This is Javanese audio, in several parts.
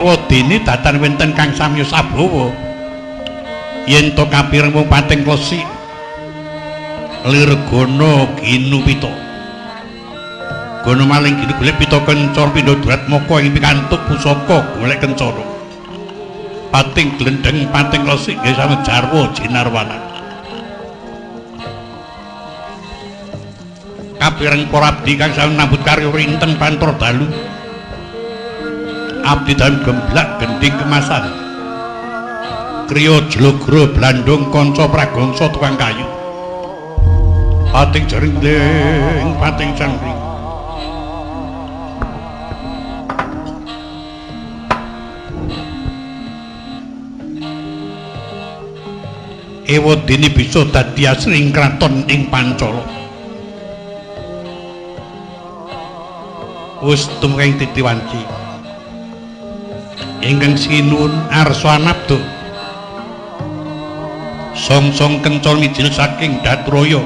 Dene datan wonten kang samya sabawa yen to kapireng mung pating klesik lirgana ginupita gono maling ginu golek pita kencara pindha duratmaka ing pikantuk pusaka golek kencara pating glendheng pating klesik nggih sami jarwa jinarwana kapireng para abdi kang sami nambut karya rinten pantra dalu abdi dalem gemblak gendhing kemasan kriya jlogro blandung kanca pragangsa tukang kayu pating jering pating cangkring ewadene bisa dadi asring kraton ing Pancala wis tumreng titiwanci ingkang sinuwun arsa anabda songsong kenca mijil saking Datraya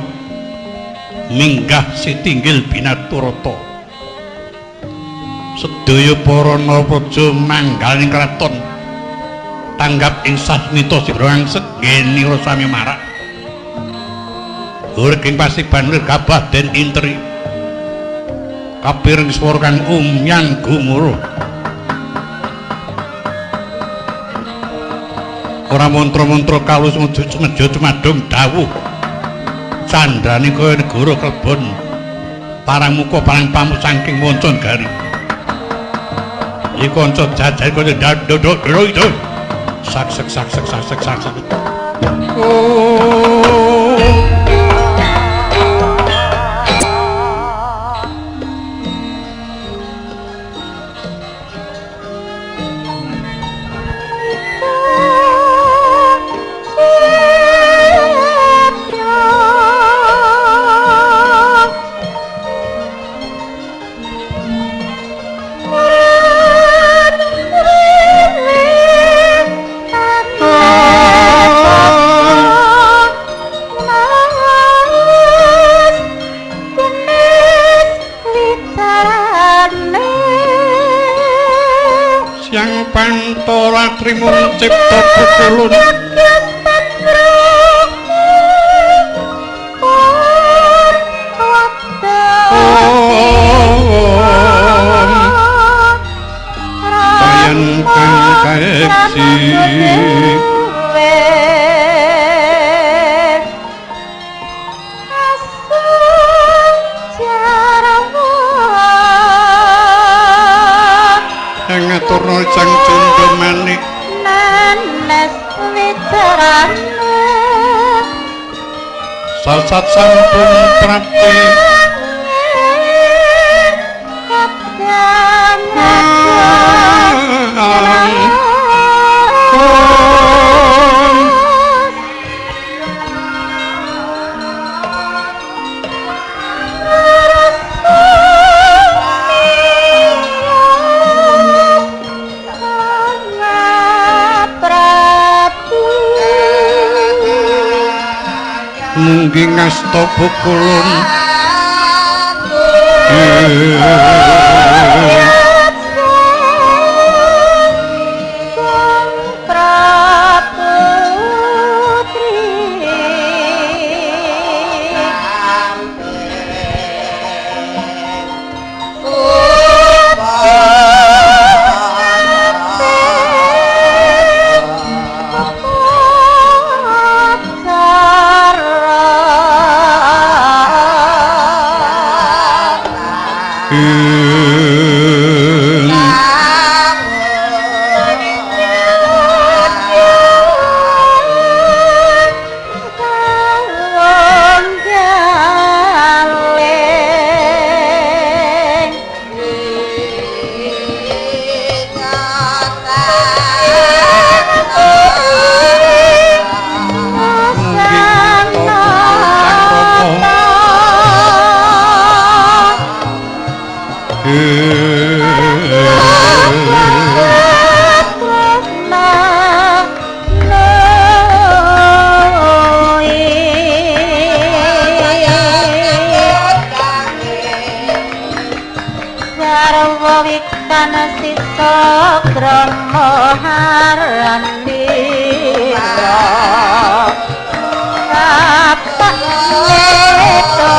minggah sitinggil binaturata sedaya para narapraja manggal ing kraton tanggap ing sasmita sibrang segenira sami marak hurging pasiban lir gabah den intri kapireng swara kang umyang gumuruh ora mantra-mantra kalus mejo cumadung dawuh candrane kaya negara klebon parang muka parang pamuk saking wanca gari iki kanca jajah kaya ndodok itu sak sak sak sak sak sak sak sak oh. Trimun cipta pukulun kayan kang kaeksi ngaturna jang candha manik nanes wicarane sasat sampun prapti munggi ngasta pukulun Moharanira Kapak neto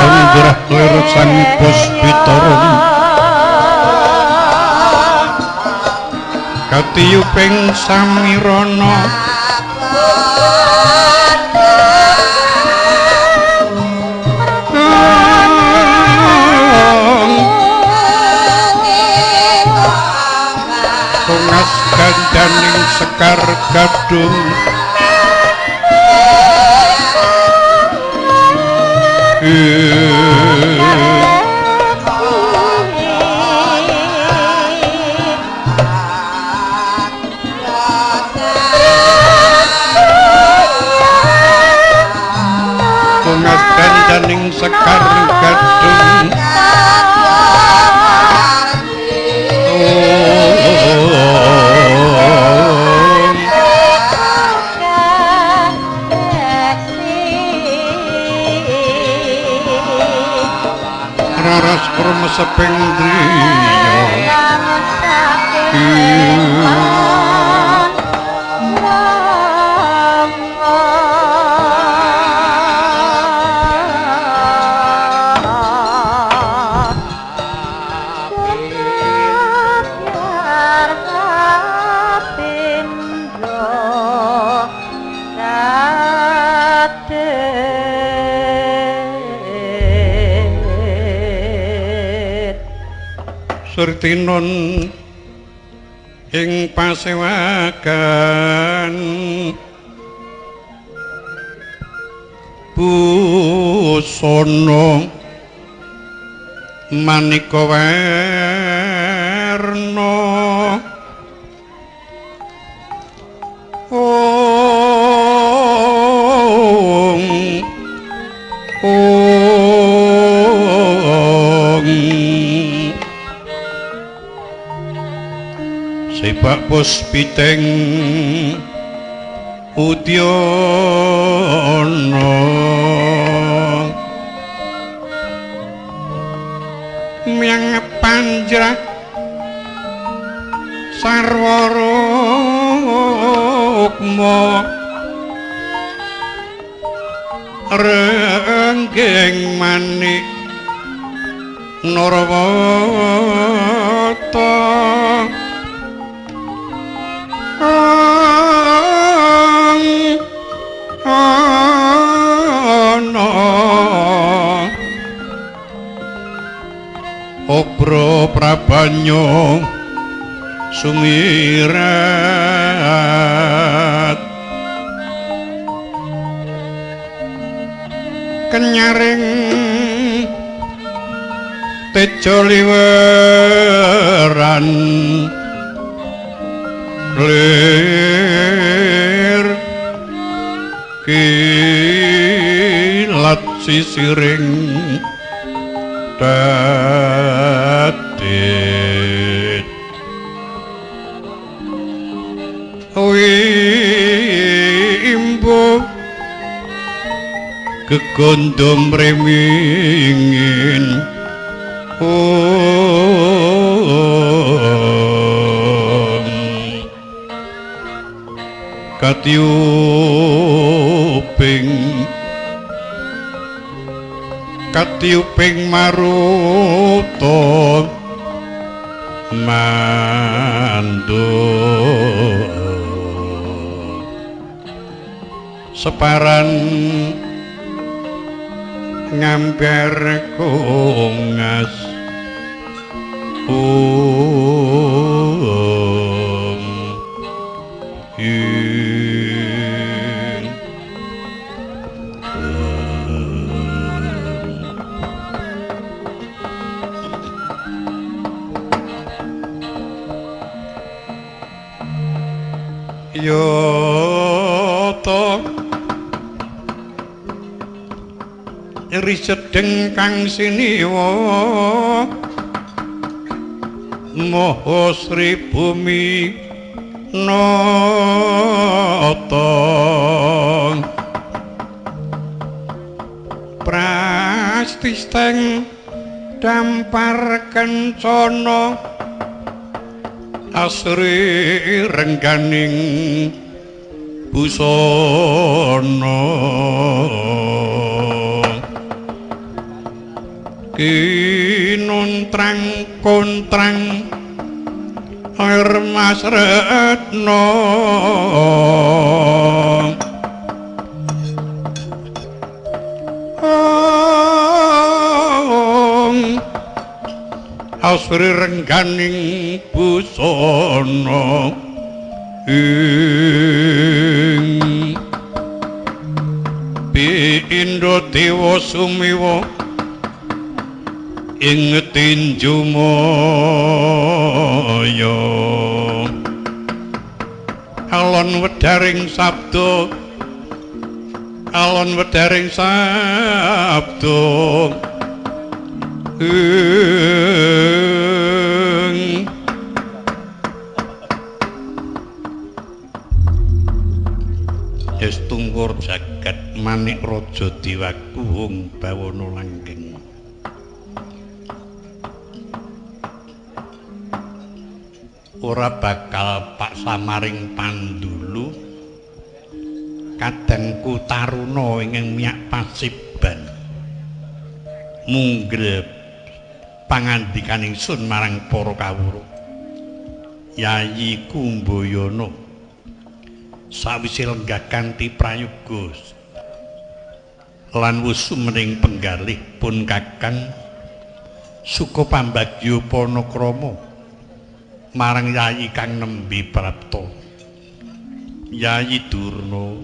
Anjrah lir sang Puspitara katiyuping samirana tungas gandaning sekar gadung tungas gandaning sekar gadung raras kremeseping driya Surtinun ing pasewakan busana maneka werna ong ong sebak puspiteng udyana myang panjrah sarwa rukma renggeng manik Narawata ana obro prabanyo sumirat kenyaring tejo liweran lir kilat sisiring dadit wimbo gegondom remingin katiyuping katiyuping maruta mandu separan ngamber kongas Yata risedeng kang siniwa Maha Sri Bumi Nata Prastisteng dampar kencana asri rengganing busana kinontrang kontrang air mas retno asri rengganing busana ing pindha dewa sumiwa ing tinju maya alon wedharing sabda alon wedharing sabda ing Estungkur jagat manik raja diwakuhung bawana langgeng. Ora bakal pak samaring pandulu kadangku taruna ingkang miyak pasiban munggel pangandikan ingsun marang para kawruh Yayi Kumbayana sawise lenggah kanthi prayoga lan wusu mening penggalih pun kakang suka pambagya panakrama marang yayi kang nembe prapta Yayi Durna.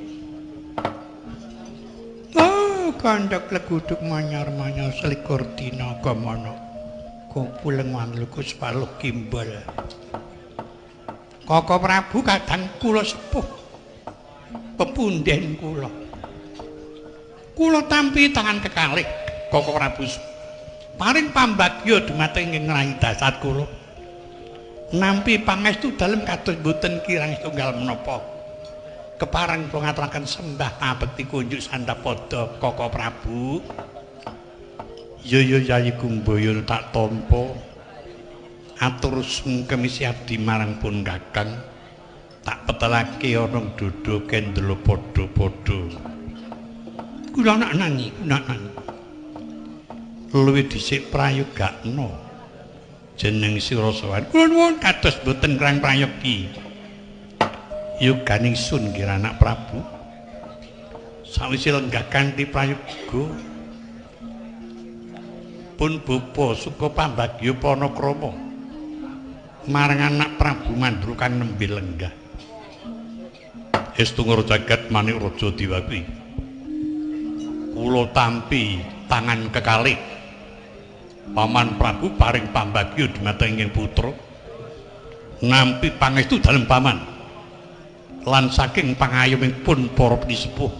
Oh kandhak leguduk manyar-manyar selikur dina gamana kumpul lengan lukus paluh kimbal. Koko Prabu kadang kula sepuh pepunden kula. Kula tampi tangan kekalih Koko Prabu paring pambagya dumateng ing ngrahi dasar kula. Nampi pangestu dalem kados boten kirang setunggal menapa. Kepareng kula ngaturaken sembah pabekti kunjuk sandhapada Koko Prabu. Ya ya Yayi Kumbayana tak tampa. Atur sungkem isi abdi marang pun kakang. Tak petelake ana dodo kendela padha-padha. Kula nak nangi, nak nangi. Luwih dhisik prayogakna jeneng sira sowan. Kula nuwun kados boten krang prayogi. Yoganing sun nggih anak Prabu. Sawise lenggah kanthi prayoga pun bapa suka pambagya panakrama marang anak Prabu Mandra kang nembe lenggah. Estungkur jagat manik raja diwaki. Kula tampi tangan kekalih Paman Prabu paring pambagya dumateng ing putra. Nampi pangestu dalem paman. Lan saking pangayomipun para pinisepuh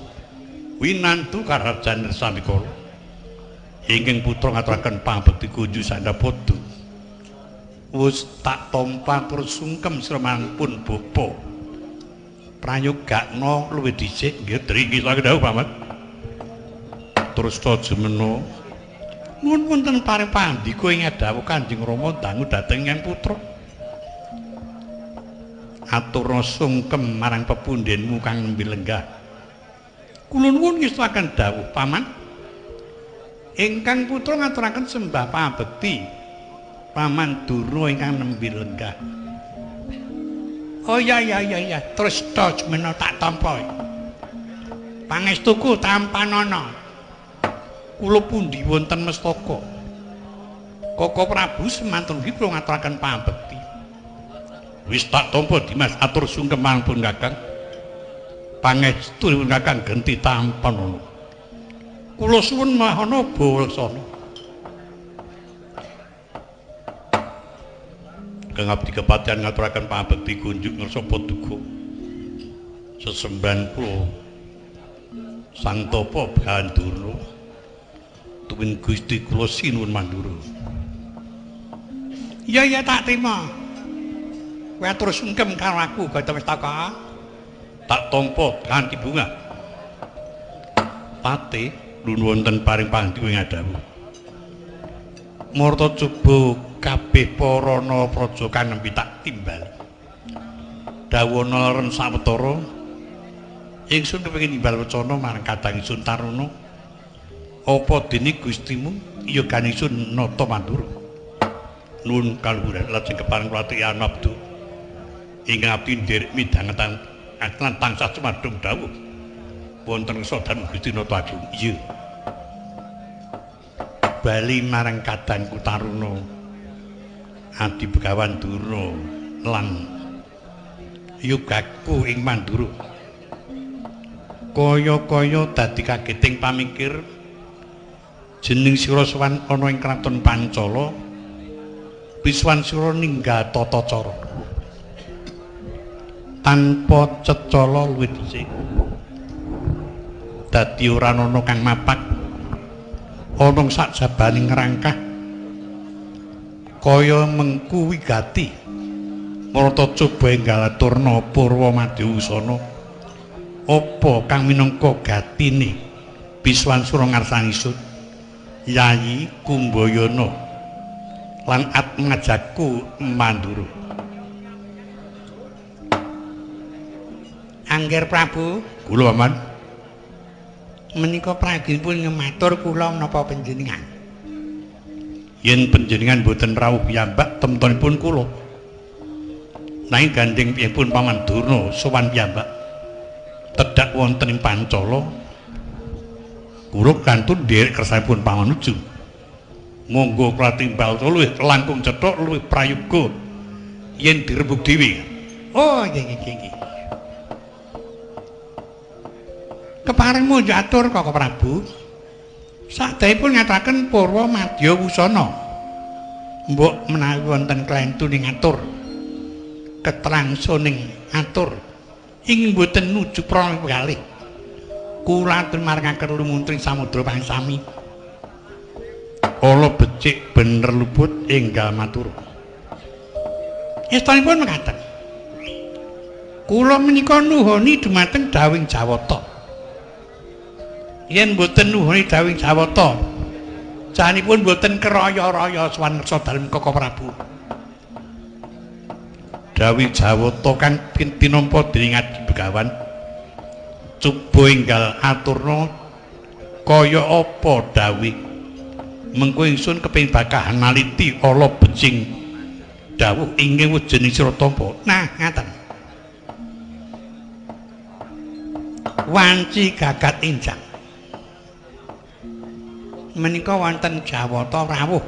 winantu karajan samikala. Ingkang putra ngaturaken pambekti kunju sandhapada. Wus tak tampa tur sungkem sira pun bapa. Prayogakna luwih dhisik nggih dringi saking dawuh paman. Terus ta jemena nuwun wonten paring pandika ing dawuh Kanjeng Rama dangu dhateng ing putra. Aturna sungkem marang pepundhenmu kang nembe lenggah. Kula nuwun ngestuaken dawuh paman. Ingkang putra ngaturaken sembah pabekti Paman Durna ingkang nembe lenggah. Oh ya ya ya ya, terus ta jemena tak tampa. Pangestuku tampanana. Kula pundi wonten mestaka. Koko Prabu semantun ugi kula ngaturaken pabekti. Wis tak tampa Dimas atur sungkem pun kakang. Pangestunipun kakang genti tampanana. Kula suwun mahana bawa laksana. Kang abdi kepatihan ngaturaken pabekti kunjuk ngersa paduka. Sesembahan kula Sang Tapa Bandurna tuwin Gusti kula sinuwun mandura. Iya iya tak trima. Kowe atur sungkem karo aku Gotama Mestaka. Tak tampa kanthi bunga. Pate Nuwun wonten paring pangandika ing adawuh. Marta coba kabeh para narapraja kang nembe tak timbali. Dawana leren sawetara ingsun kepengin nimbal wacana marang kadang ingsun Taruna. Apa dene Gustimu ya gan ingsun nata Mandura. Nuwun kaluhuran lajeng kepareng kula aturi anabdu ingkang abdi nderek midhangetan lan tansah cumadung dawuh wonten kersa dalem Gusti Nata Agung. Iya. Bali marang kadangku Taruna Adi Begawan Durna lan yogaku ing Mandura. Kaya-kaya dadi kageting pamikir jeneng sira sowan ana ing kraton Pancala, piswan sira ninggal tata cara tanpa cecala luwih dhisik. Dadi ora ana kang mapak ana sakjabaning ngrangkah kaya mengku wigati. Marta coba enggal aturna purwa madya apa kang minangka gatine biswan sura ngarsani ingsun Yayi Kumbayana lan atmajaku Mandura. Angger Prabu, kula paman menika pragipun ngematur kula menapa panjenengan? Yen panjenengan boten rawuh piyambak temtonipun kula. Nanging gandeng piyambakipun Paman Durna sowan piyambak tedhak wonten ing Pancala, kula kantun nderek kersanipun pamanuju. Monggo kula timbal luwih langkung cetha luwih prayoga yen dirembug dhewe. Oh nggih nggih nggih. Kepareng munjatur Kaka Prabu, sadayipun ngataken purwa madya wusana. Mbok menawi wonten klentu ning atur, ketrangsuning atur ing boten nuju prana kalih. Kula atur marengaken lumuntring samudra pangsami. Ala becik bener luput enggal matur. Estunipun mekaten. Kula menika nuhoni dumateng dawing Jawata. Yen boten nuhoni dawing Jawata, janipun boten keraya-raya sowan ngersa dalem Kaka Prabu. Dawing Jawata kang tinampa dening Adi Begawan coba enggal aturna kaya apa dawuh. Mengko ingsun kepengin bakahan naliti ala becing dawuh ingkang wejening sira tampa. Nah, ngaten. Wanci gagat injang menika wonten Jawata rawuh.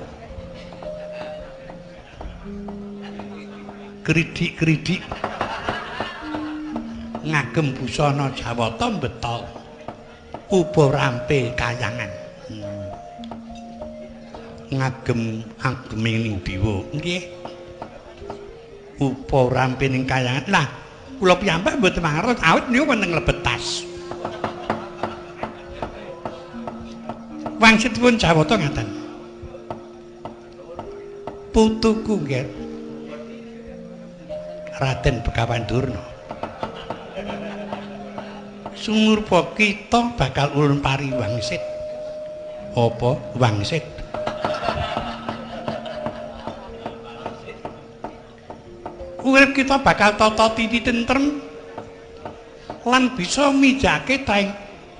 Kridik-kridik ngagem busana Jawata mbetol uba rampe kayangan. Ngagem ageming dewa. Nggih. Upa rampe ning kayangan. Lah, kula piyambak mboten mangertos awit niku wonten nglebet tas. Wangsitipun Jawata ngaten. Putuku nggih Raden Begawan Durna. Sumurpa kita bakal ulun pari wangsit. Apa wangsit? Urip kita bakal tata titi tentrem lan bisa mijake taing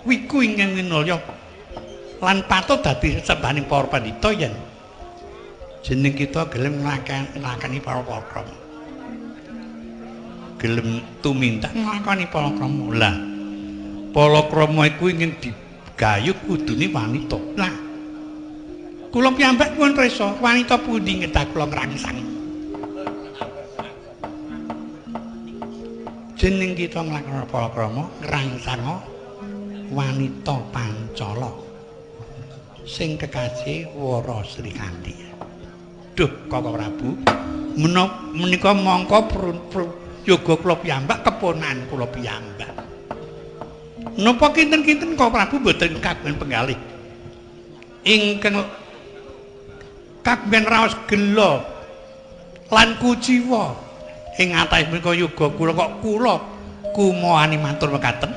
wiku ingkang winulya lan patut dadi sesembahaning para pandhita yen jeneng kita gelem nglakani para palakrama. Gelem tumindak nglakoni palakrama. Lah, palakrama iku ingin digayut kudune wanita. Lah, kula piyambak pun prisa wanita pundi ngedah kula ngrangsang. Jeneng kita nglakoni palakrama ngrangsanga wanita Pancala sing kekasih Wara Srikandhi. Duh, Kaka Prabu, menika mangka yoga kula piyambak keponakan kula piyambak. Napa kinten-kinten Kaka Prabu mboten kagungan penggalih ingkang kagungan raos gela lan kuciwa ing atase menika yoga kula kok kula kumohani matur mekaten.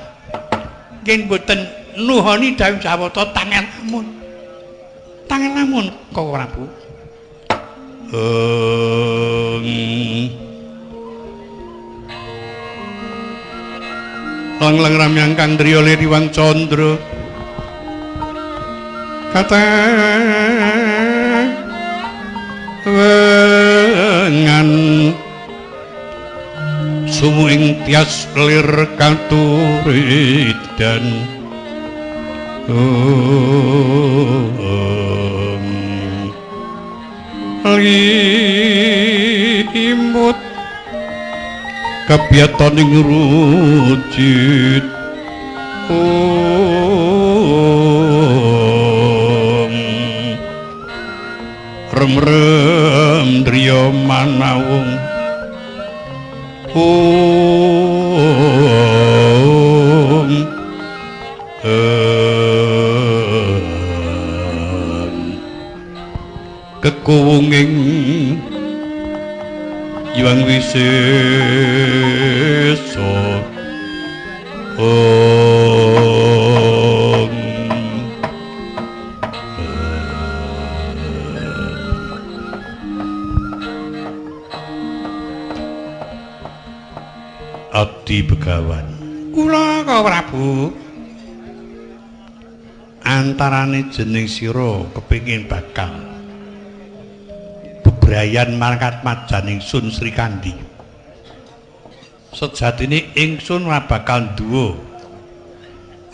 Nggih mboten Nuhoni dawuh Jawata tangan lamun. Tangan lamun Koko Prabu. Lang-lang ramyang kang driya liriwang candra kata wengan sumu ing tias lir katuridan limut kabiyataning rujit rem-rem driya manawung kekuwunging Hyang Wisesa Abdi Begawan kula Koko Prabu antarane jeneng sira kepengin bakal bebrayan marang atmajan ingsun Srikandhi. Sejatine ingsun ora bakal duwa.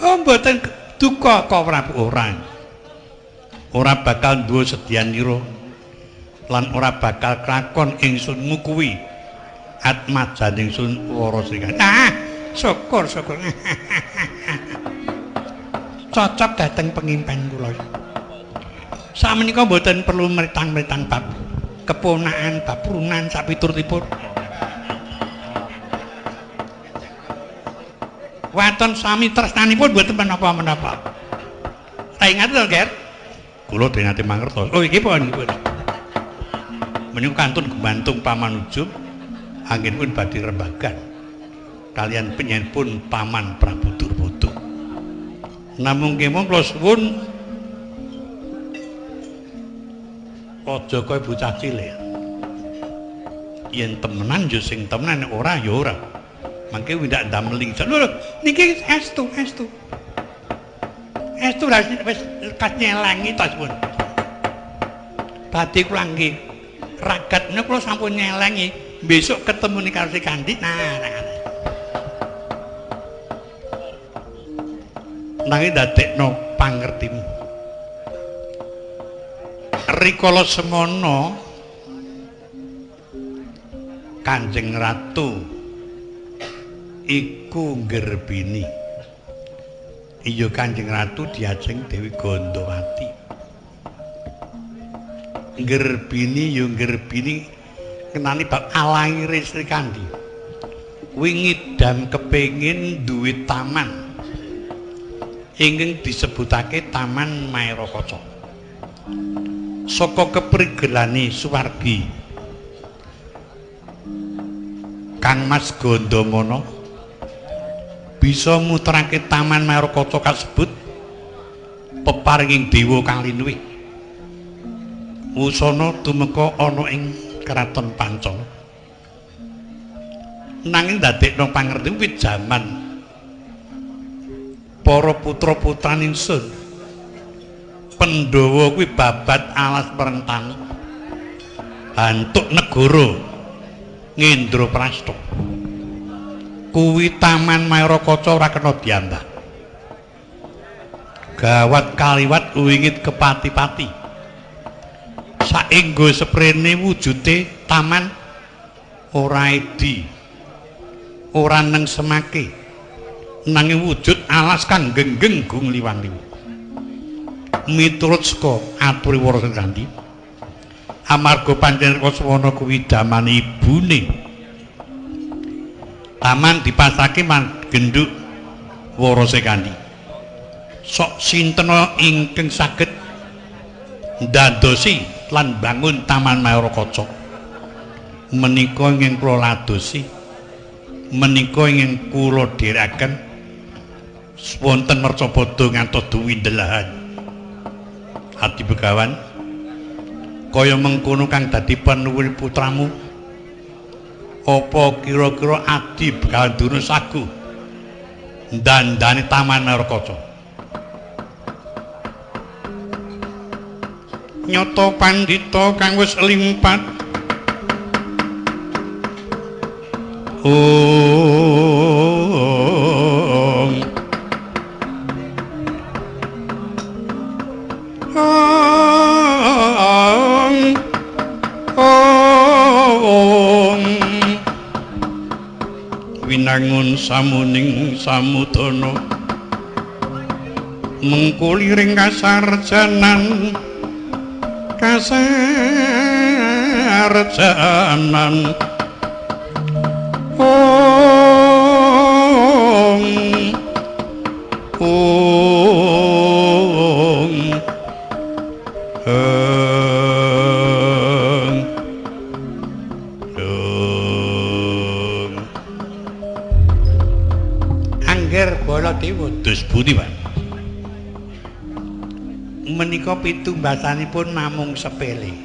Oh mboten duka Koko Prabu ora. Ora bakal duwa sedyanira lan ora bakal klakon ingsun ngukuwi atmajan ingsun Wara Srikandhi. Ah, syukur syukur. Cocok dhateng pengimpen kula. Samenika mboten perlu mritang-mritang bab keponakan, bab prunan sapiturutipun. Waton sami tresnanipun mboten menapa-menapa. Ta ingat to, Ger? Kula dene mangertos. Oh, iki pun nggih. Menika kantun gumantung pamanujum anggenipun badhe rembagan kalian penyenpun Paman Prabu Durbodo. Namung kemawon kula suwun aja kaya bocah cilik. Yen temenan ya sing temenan, ora ya ora. Mangke windak ndamel ingsun. Lho, niki estu, estu. Estu ra wis kas nyelengi to pun. Badhe kula nggih ragat menika kula sampun nyelengi, besok ketemu karo Srikandhi. Nah, nah. Nanging dadekno pangertimu. Rikala semono Kanjeng Ratu iku nggerbini. Iya Kanjeng Ratu diajeng Dewi Gandawati. Nggerbini ya nggerbini ngenani bab alaire Srikandhi. Kuwi ngidam kepengin duwe taman ingkang disebutake Taman Maerakaca. Saka keprigelane suwargi Kang Mas Gandamana bisa muterake Taman Maerakaca kasebut peparinging dewa kang linuwih. Wusana tumeka ana ing Kraton Pancala. Nanging ndadekno pangerti kuwi jaman para putra-putraning sun Pandhawa kuwi babat alas perentan hantuk negara Ngendraprasta. Kuwi Taman Maerakaca ora kena diambah. Gawat kaliwat wingit kepati-pati. Saengga seprene wujude taman ora edi, ora neng semake, nanging wujud alas kang genggeng gung liwang-liwung. Miturut saka aturi Wara Srikandhi, amarga pancen Rekaswana kuwi damane ibune, taman dipasake genduk Wara Srikandhi. Sok sintena ingkang saged ndandosi lan bangun Taman Maerakaca menika ingkang kula ladosi, menika ingkang kula dherekaken Wonten mercapada ngantos duwi ndelahan. Adi Begawan, kaya mengkono kang dadi panuwun putramu, apa kira-kira Adi Begawan Durna sagu ndandani Taman Maerakaca? Nyata pandhita kang wis limpat. Ong ong ong winangun samuning samudana mengkuliring kasarjanan kasarjanan. Ong ong ong ong. Angger Baladewa dus pundi, Pak? Menika pitumbasanipun namung sepele.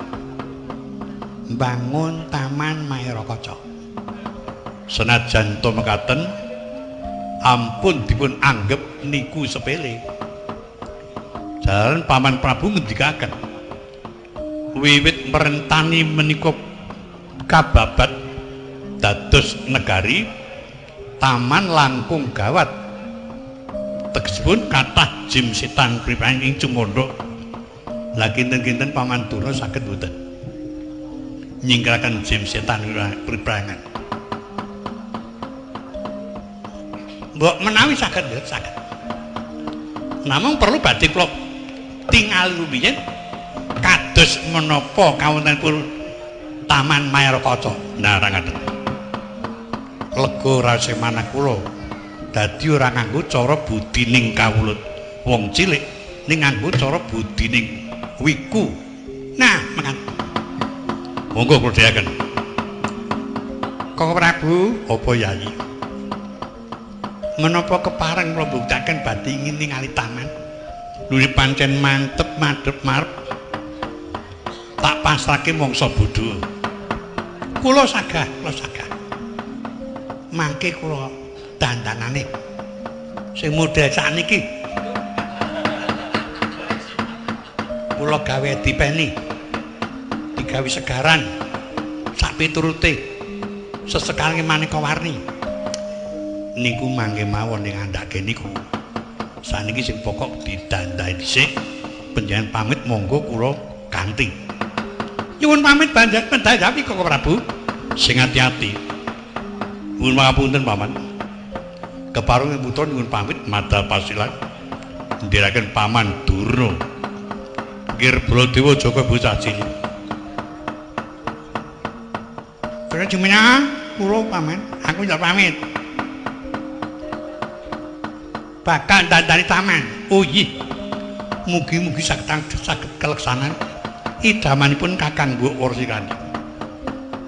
Mbangun Taman Maerakaca. Senajan to mekaten, ampun dipun anggep niku sepele. Jalan Paman Prabu ngendikaken wiwit merentani menika kababat dados negari taman langkung gawat. Tegesipun kathah jim setan pripan ing cumandha. Lah kinten-kinten Paman Durna saged mboten nyingkraken jim setan priprangan? Mbok menawi saged, saged. Namung perlu badhe kula tingali rumiyin kados menapa kawontenipun Taman Maerakaca. Nah, ra ngaten. Lega rase manah kula. Dadi ora nganggo cara budining kawulut wong cilik, ning nganggo cara budining wiku. Nah, mekaten. Monggo kula dheaken. Koko Prabu, apa Yayi? Menapa kepareng kula mbuktaken badhe ingin ningali taman? Nuli pancen mantep madhep marep. Tak pasrahke mangsa bodho. Kula sagah, kula sagah. Mangke kula dandanane sing model sakniki. Kula gawe dipeni. Digawe segaran sak piturute sesekali maneka warni. Niku mangke mawon ning andhake niku. Saniki sing pokok didandani dhisik. Panjenengan pamit monggo kula kanthi. Nyuwun pamit banjat pendayawi Koko Prabu. Sing ati-ati. Nyuwun pangapunten Paman. Kepareng putra nyuwun pamit madal pasilan ndherekaken Paman Durna. Nggir Baladewa Jaka bocah cilik. Terus jumenah kula Paman, aku njaluk pamit. Bakal dandani taman. Oh iya. Mugi-mugi saged keleksanan idamanipun Kakang Mbok Warsikani.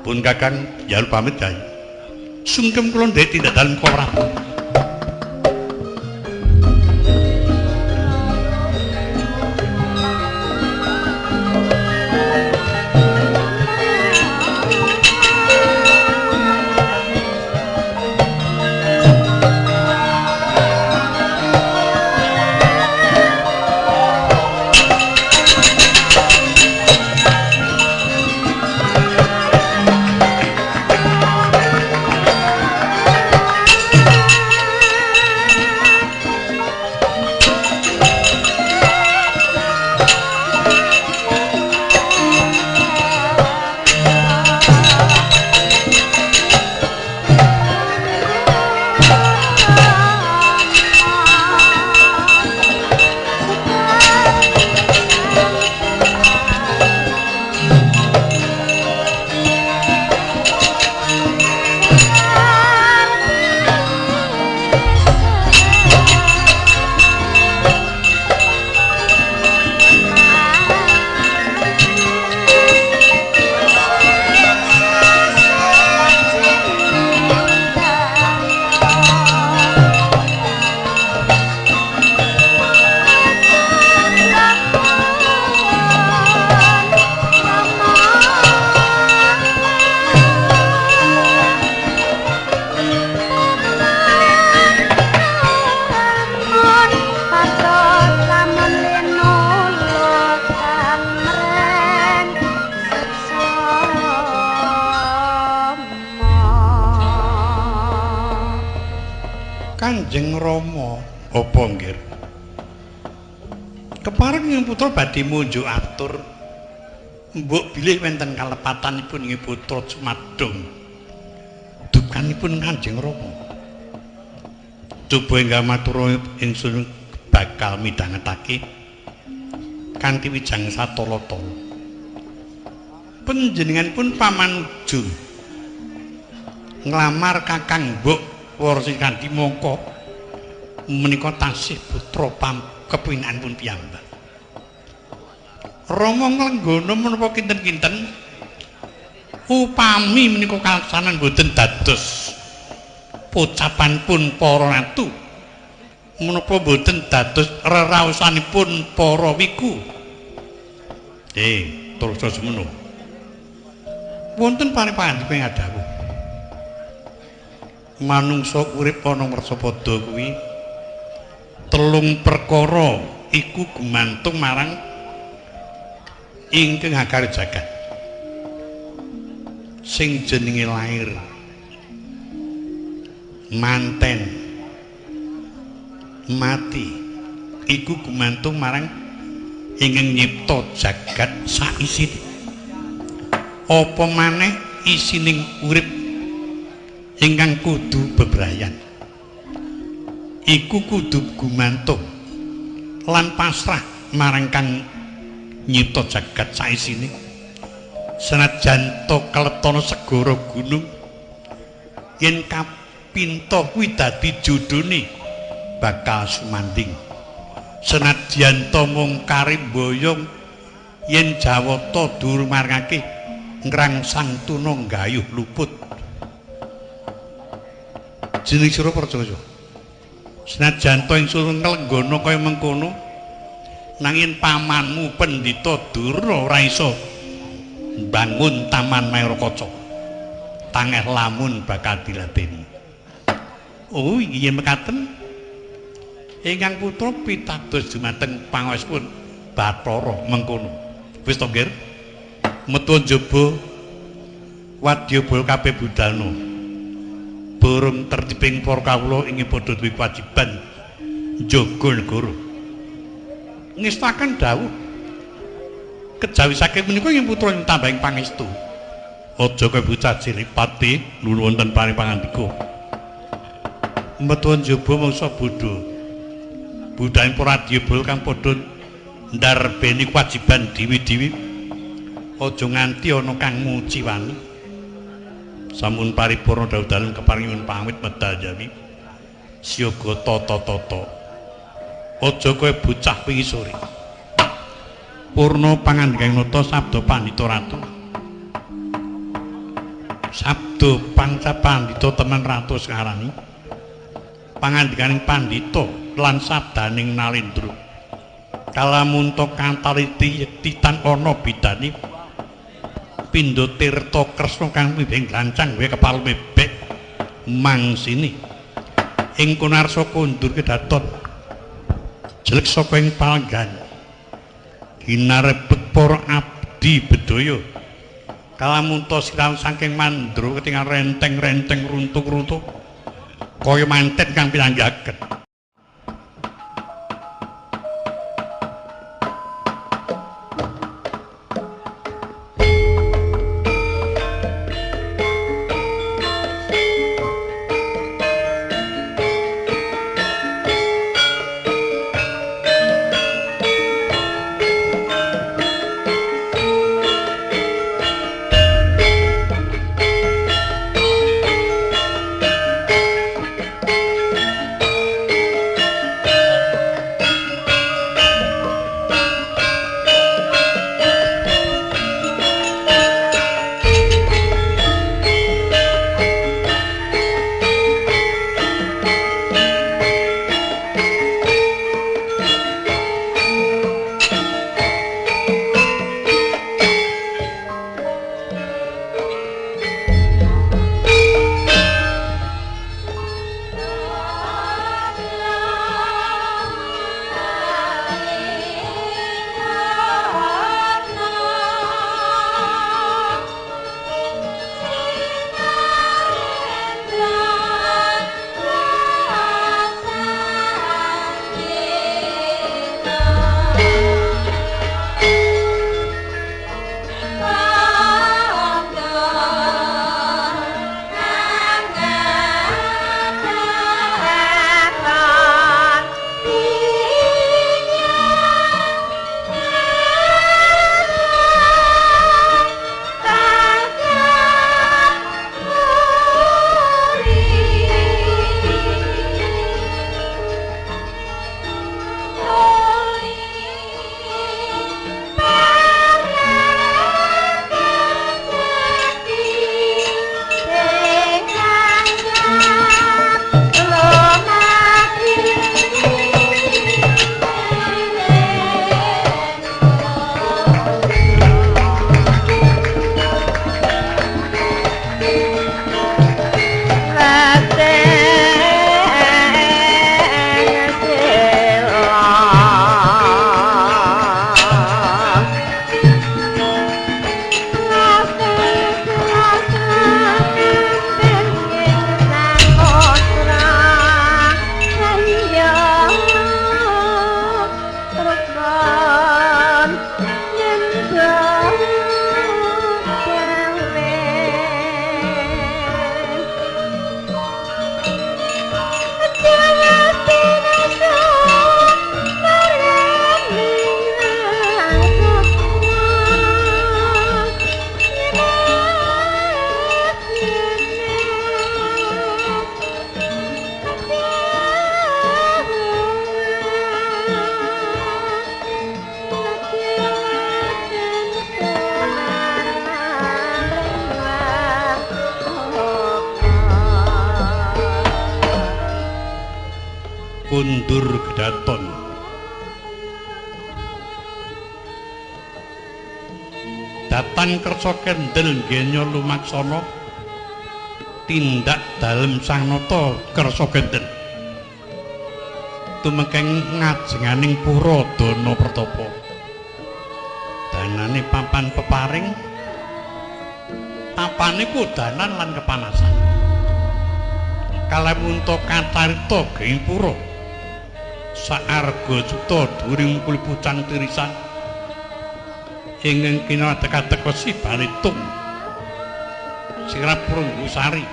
Pun Kakang njaluk pamit Yai. Sungkem kula ndhek tindak dalem Koko Prabu. Kanjeng Rama, apa nggih? Kepareng ing putra badhe munjuk atur. Mbok bilih wonten kalepatanipun ing putra Sumadung. Dukanipun Kanjeng Rama. Coba enggak matur ingsun bakal midhangetake kanthi wijang satala-tala. Panjenenganipun pamanuju nglamar Kakang Mbok Warsi Kandi mongko menika tasih putra kepinanipun piyambak. Rama nglenggana menapa kinten-kinten upami menika kalaksanan boten dados pocapanipun para ratu menapa boten dados reraosanipun para wiku. Terus semono. Wonten paripangandika ing dawuh. Manungsa urip ana Mersapada kuwi telung perkara iku gumantung marang ingkang akar jagat. Sing jenenge lair, manten, mati iku gumantung marang ingkang nyipta jagat saisine. Apa maneh isining urip ingkang kudu bebrayan iku kudu gumantung lan pasrah marang kang nyipta jagat saisine. Senajan to keletana segara gunung yen kapinta kuwi dadi jodhone bakal sumanding. Senadyan to mung karimboyong yen jawata durmarngake ngrangsang tuna nggayuh luput. Jeneng sira percaya. Senajan to ingsun nglenggana kaya mengkono nanging pamanmu Pendhita Durna ora iso mbangun Taman Maerakaca. Tangeh lamun bakal diladeni. Oh, inggih mekaten. Ingkang putra pitados dumateng pangaosipun Bathara mengkono. Wis to, Nggir? Metu njaba wadyabala kabeh budalna. Borong tertibing para kawula ingin padha duwe kewajiban njaga negara. Ngestaken dawuh kejawi saking menika ing putra tambahing pangestu. Aja kaya bocah cilik pati lulu wonten paring pangandika. Metu njaba mangsa bodho. Budhaning para adyabala kang padha ndarbeni kewajiban dewi-dewi aja nganti ana kang nguciwani. Sampun paripurna dawuh dalem keparingan pamit medal jawi. Siaga tata-tata. Aja kaya bocah wingi sore. Purna pangandikaning nata sabda pandhita ratu. Sabda panca pandhita temen ratu ngarani. Pangandikaning pandhita lan sabdaning Nalendra. Kalamunta kantaliti titan ana bidani. Pindha tirta kresna kang mibeng lancang wae kepal bebek mangsini. Ing kunarsa kondur kedaton jelek saka ing palenggan ginarebet para abdi bedaya kalamunta siram saking mandra ketingal renteng-renteng runtuk-runtuk kaya manten kang pinanggaken. Kundur Kedaton. Datan kersa kendel genya lumaksana tindak dalem Sang Nata kersa kendel tumekeng ngajenganing pura dana pertapa. Danane papan peparing, tapane kudanan lan kepanasan. Kalamunta kacarita geng pura saarga juta during kulit pucang tirisan ingkang kinadek-adek wesi balitung sirap Prunggusari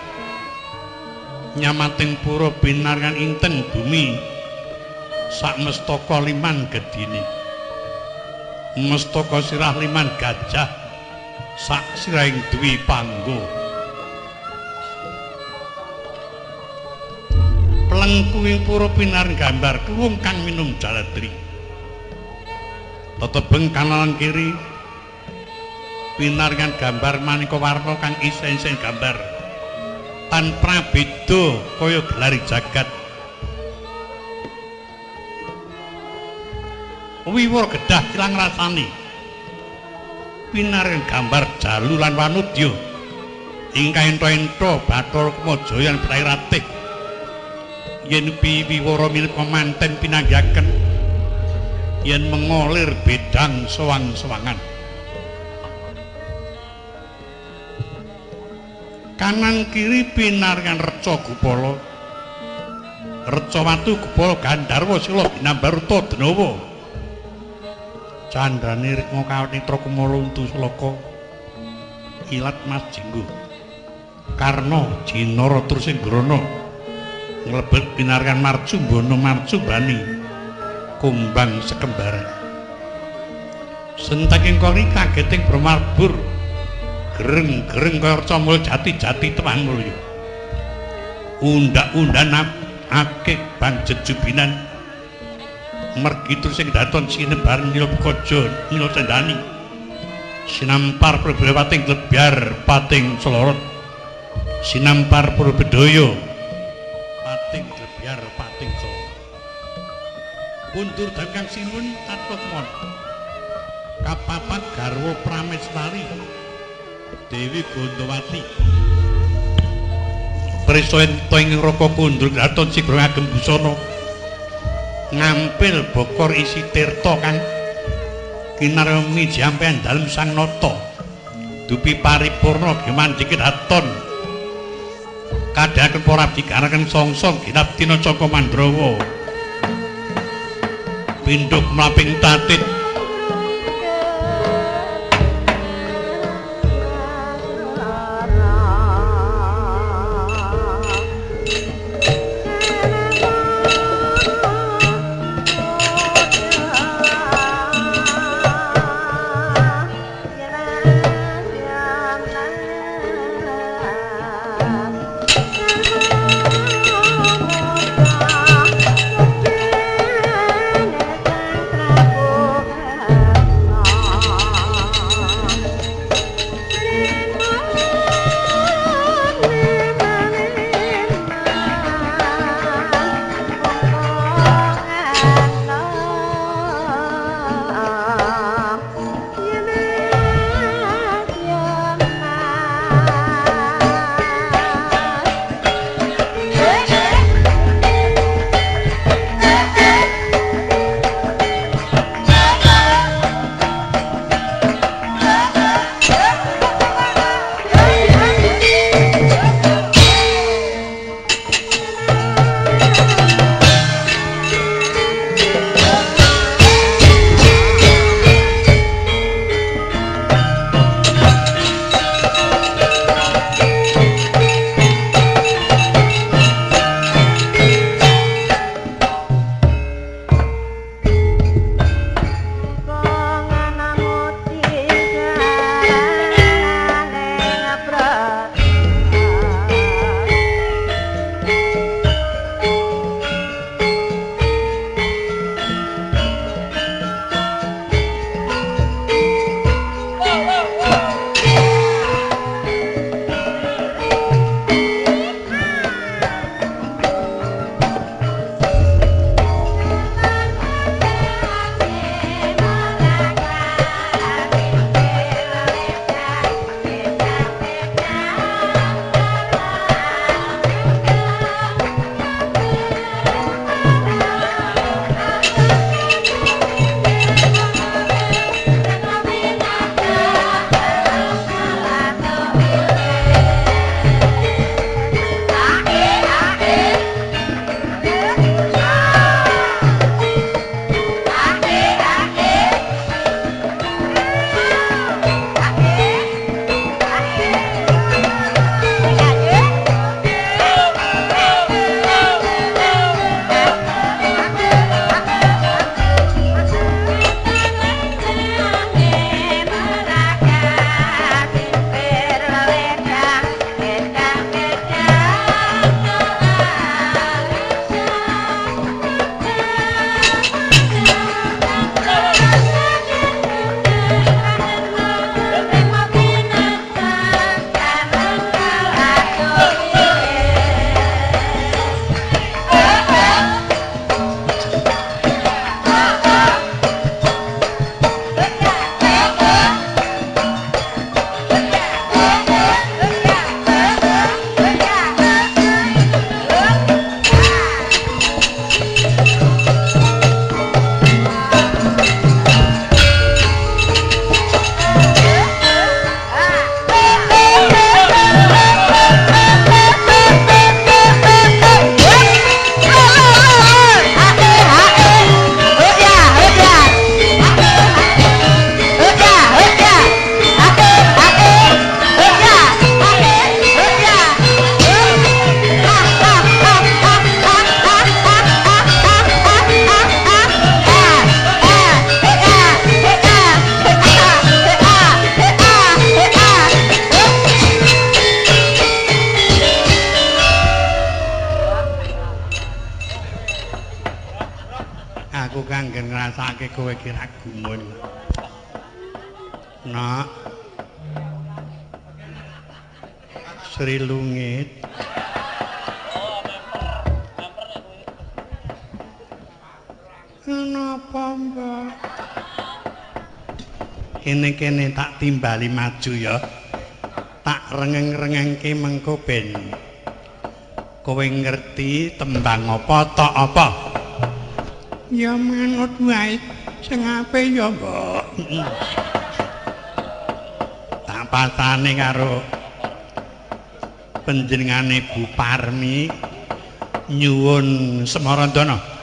nyamating pura binaryan inten bumi sak mestaka liman gedine mestaka sirah liman gajah sak sirahing dwi panggo. Plengkuing pura pinar gambar kluwung kang minum jaladri. Tetebeng kanan kiri pinaringan gambar maneka warna kang isen-isen gambar tan prabeda kaya gelari jagat. Wiwara gedah ilang rasane pinaringan gambar jalu lan wanudya ingkang ento-ento Bathara Kumajaya lan Prai Ratih. Yen piwiwara mirip kemanten pinanggihaken yen mengolir bedang sewang-sewangan. Kanan kiri pinaringan reca gupala, reca watu gupala Gandharwa sila ginambaruta denawa. Candrane rikma kawit netra kumala untu sulaka ilat mas jinggo karna jinara tur sing grana nglebet pinaringan marcumbana marcumbani kumbang sekembaran. Sentaking kori kageting bromarbur gereng-gereng kaya reca mulya jati-jati tewang mulya. Undak-undan akeh banjet jubinan mergi tur sing daton sinebar nila kaja nila cendani sinampar prabawating glebyar pating selorot sinampar purbedaya pating glebyar pating selorot. Kundur dangkang sinuwun tatwa kemon kapapat garwa pramestari Dewi Gondowati prisa ento ing neraka kundur daton sigra ngagem busana ngampil bokor isi tirta kang kinarya mijampean dalem Sang Nata dupi paripurna gemandhik daton kadhaken para abdi karaken songsong ginap tina Caka Mandrawa pindhuk mlaping tatit. Prabu. Nyiptakake kowe iki ra gumun. Nak Sri Lungit. Napa, Mbak? Kene-kene tak timbali maju ya. Tak rengeng-rengengke mengko ben kowe ngerti tembang apa tok apa. Ya manut wae sing apik ya, Mbok. Tak pasane karo panjenengane Bu Parmi nyuwun Semarandana.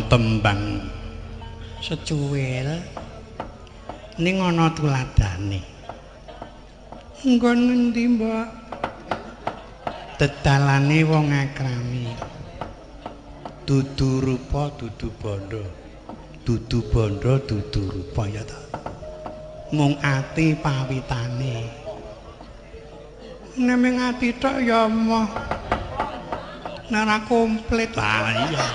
Tembang secuwil ning ana tuladhane. Nggon ngendi, Mbok? Dedalane wong akrami. Dudu rupa dudu bondo. Dudu bondo dudu rupa ya ta. Mung ati pawitane. Nek mung ati tok ya moh. Nek ora komplit. Lah iya.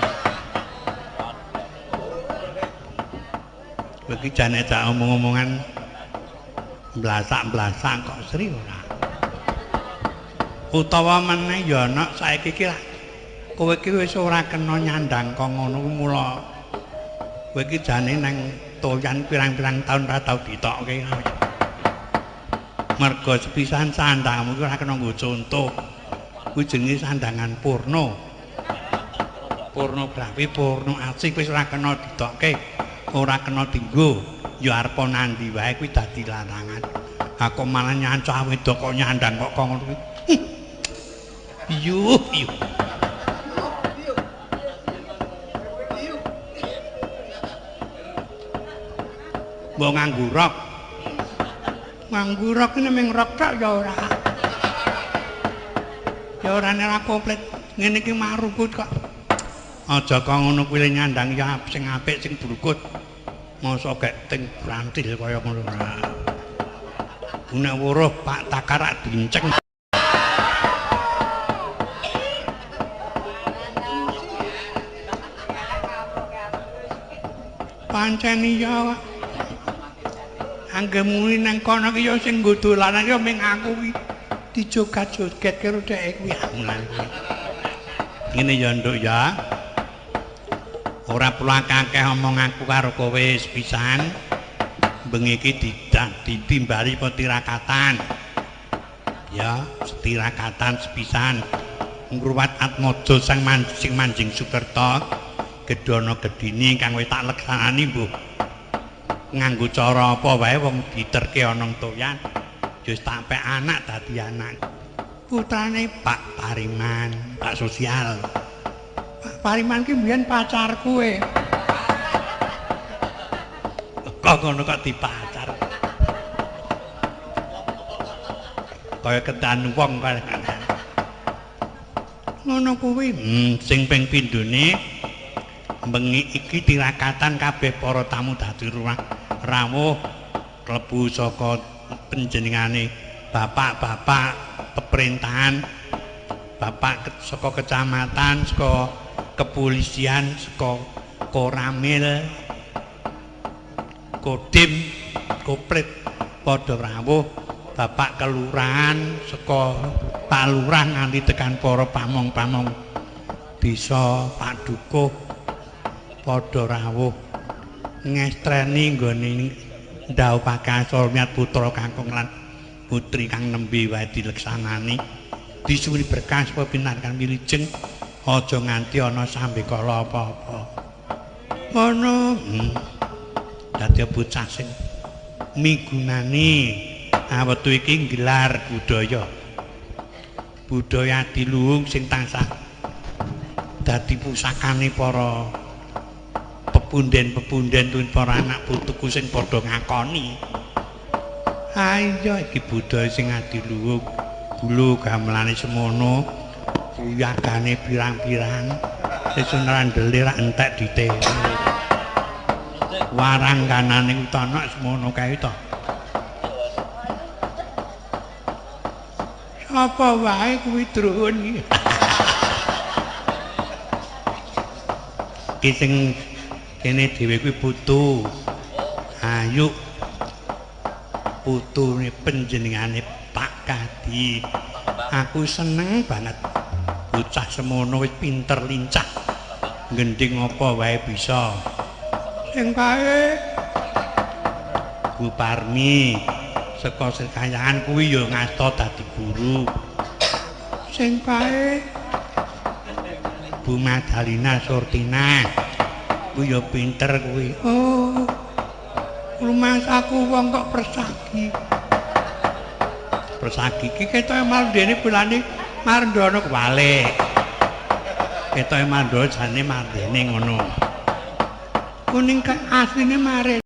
Iki jane tak omong-omongan mblasak-mblasak kok Sri ora. Utawa meneh ya ana saiki iki lah. Kowe iki wis ora kena nyandang kok ngono mula. Kowe iki jane nang toyan pirang-pirang taun ora tau ditokke. Mergo sepisan sandangmu iki ora kena nggo contoh. Kuwi jenenge sandangan porno. Pornografi, porno asik wis ora kena ditokke. Ora kena dinggo ya arep nandi wae kuwi dadi larangan. Ha kok malah nyancah wedok kok nyandang kok ngono kuwi. Yuh, yuh. Mbok nganggo rok. Nganggo rok ini ming rok tok ya ora. Ya ora ora komplit. Ngene iki marukut kok. Aja kok ngono kuwi nyandang ya sing apik sing brukut. Mosok gek ting brantil kaya ngono ora. Nek weruh Pak Takarak dinceng. Pancen iya. Angge muni nang kono ki ya sing nggo dolanan ya ming aku ki dijogat-joget karo dheke kuwi mulane kuwi. Ngene ya nduk ya. Ora perlu akeh omong aku karo kowe sepisan. Bengi iki ditimbali petirakatan. Ya, setirakatan sepisan. Ngruwat atmaja sang sing manjing Sukerta. Gedana gedine kang wis tak leksanani mbuh nganggo cara apa wae wong diterke ana toyan wis tak pek anak dadi anak putrane Pak Pariman, Pak Sosial. Pak Pariman ki mbiyen pacarku e. Kok ngono kok dipacar kaya ketan wong kaya ngono kuwi. Sing ping pindhone bengi iki tirakatan kabeh para tamu dadi ruang rawuh klebu saka panjenengane bapak-bapak pemerintahan, bapak saka kecamatan, saka kepolisian, saka Koramil, Kodim, Koprit padha rawuh, bapak kelurahan saka Pak Lurah nganti tekan para pamong-pamong desa, Pak Dukuh padha rawuh ngestreni nggone ndhawuhake solmiat putra kakung lan putri kang nembe wae dileksanani disuwuni berkah supaya pinarkan wilijeng aja nganti ana sambekala apa-apa ngono. Dadi bocah sing migunani awethu iki nggelar budaya budaya adiluhung sing tansah dadi pusakane para pepunden-pepunden tuwin para anak putuku sing padha ngakoni. Ayo iki budaya sing adiluhung, gulu gamelane semono, puyagane pirang-pirang, sesuk nrandele rak entek dite. Warang kanane utana semono kae to. Sapa wae kuwi drun iki. Ki sing kene dhewe kuwi putu ayu putune panjenengane Pak Kadi. Aku seneng banget bocah semono wis pinter lincah gendhing apa wae bisa. Sing kae Bu Parmi saka Sekayangan kuwi ya ngasta dadi guru. Sing kae Bu Madalina Surtina kuwi ya pinter kuwi. Oh, rumasaku wong kok persagi. Persagi iki ketoke mardene bulane Mardono kuwalik. Ketoke Mardono jane mardene ngono. Kuning asline mare.